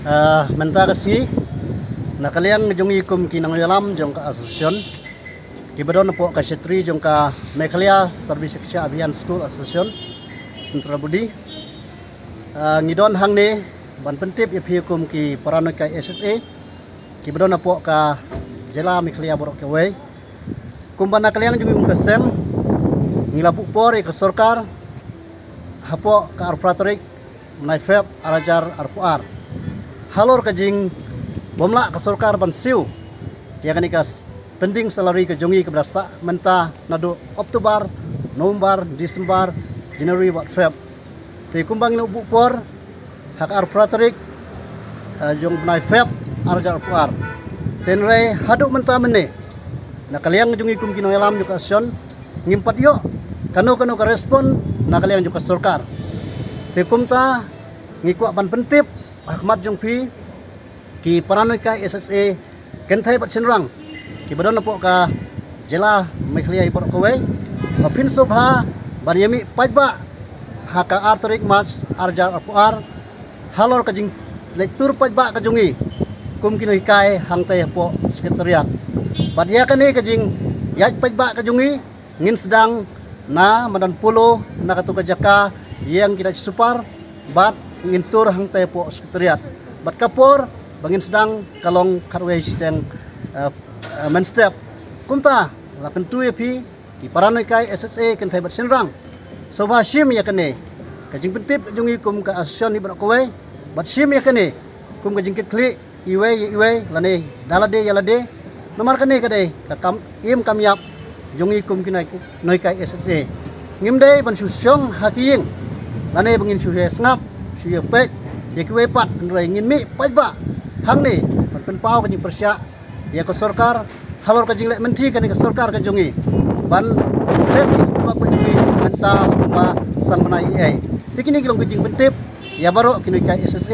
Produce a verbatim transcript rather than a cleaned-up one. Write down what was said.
Ah, mynta ka sngi, na ka liang jong i kum ki nongïalam jong ka association, ki ba don hapoh ka shatri jong ka Meghalaya Sarvi Shiksha Abhiyan School Association, Central Body. Ah, ngi don hangne ban pyntip ïa phi kum ki para nonghikai S S A ki ba don hapoh ka jylla Meghalaya baroh kawei. Kumba na ka liang jong i kum ka seng, ngi la buh por ïa ka sorkar hapoh ka arphew phra tarik mynai Feb ar hajar arphew ar, halor ka jingbymlah ka sorkar ban siew ïa kane ka s-, pending salary ka jong i kaba la sah mynta naduh October, November, December, January bad Feb. Te kumba ngi la buh por ha ka arphew phra tarik, eh, jong mynai Feb ar hajar arphew ar. Te hynrei haduh mynta mynne, na ka liang jong i kum ki nongïalam jong ka association, ngim pat ïoh kano kano ka respond na ka liang jong ka sorkar. Te kumta ngi kwah ban pyntip ha khmat jong phi, ki para nonghikai S S A kynthei bad shynrang ki ba don hapoh ka jylla Meghalaya baroh kawei, ba phin sngewbha ban ïa mih paidbah ha ka ar tarik March ar hajar arphew ar, halor ka jingleit tur paidbah ka jong i kum ki nonghikai hangtei hapoh Secretariat. Bad ïa kane ka jingïaid paidbah ka jong i, ngin sdang na madan Polo, na kato ka jaka ïeng ki dait super, bad ngin tur hangtei hapoh Secretariat. Bad ka por ba ngin sdang ka long khatwei shiteng, eh, eh, mynstep. Kumta la kyntu ïa phi ki para nonghikai S S A kynthei bad shynrang, sngewbha shim ïa kane ka jingpyntip jong i kum ka association hi baroh kawei, bad shim ïa kane kum ka jingkitkhlieh iwei ïa iwei, lane da lade ïa lade. Namar kane ka dei ka kam im kam ïap jong i kum ki nonghikai S S A. Ngim dei ban shu shong ha ki ïing, lane ba ngin shu ïa sngap, shu ïa peit ïa kiwei pat, hynrei ngin mih paidbah hangne ban pynpaw ka jingpyrshah ïa ka sorkar halor ka jingleh mynthi kane ka sorkar ka jong i ban set ïa ka jingpynpaw ka jong i mynta ba san bnai ei ei. Te kine ki long ka jingpyntip ïa baroh ki nonghikai S S A.